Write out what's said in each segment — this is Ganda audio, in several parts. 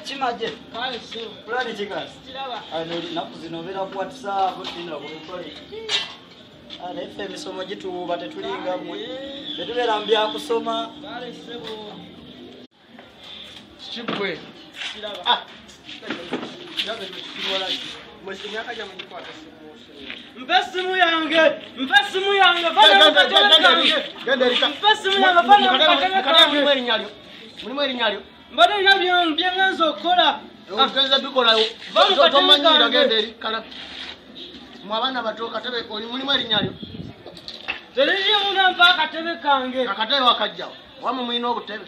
Kimaje. Fulani kikasi. Naku zino obeera ku WhatsApp tinda ku bikole. Naye ffe emisomo gituwuuba tetulinga mmwe. Tetubeera mu byakusoma. Kigwe. Mpe simu yange, mpe simu yange, mpe simu yange, mulimu erinnya lyo. Mbadde nina bye ngenza okukola. Ogenza bikola tomanyira genda eri kala. Mwe abaana bato katebe oli mulimu erinnya lyo. Teririimu nampa akatebe kange. Akatebe wakajjawo. Wamwe mulina obutebe.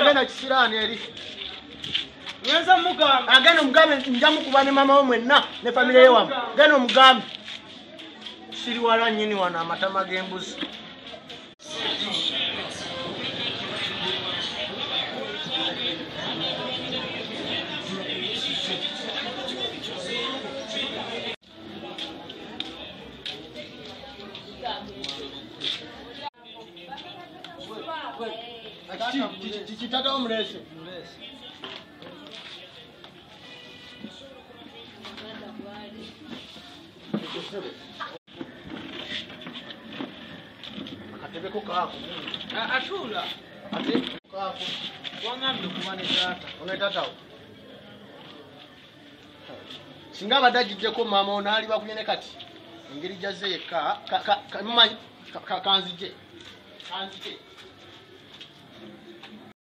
Genda kisiraani eri. Ngenza mugamba. Agenda omugambe nja mukuba ne maama we mwenna ne famire ye wammwe. Genda omugambe. Siri wala nnyini wano amatama g'embuzi. Kitata omulese. Akatebeko kaako. Atuula. Ate kaako. Wangambye okuba ne taata. One taata wo. Singa abadde agiggyeko maama ono ali bakunye ne kati. Engeri gy'azze yekka mumanyi kanzije. Kanzije.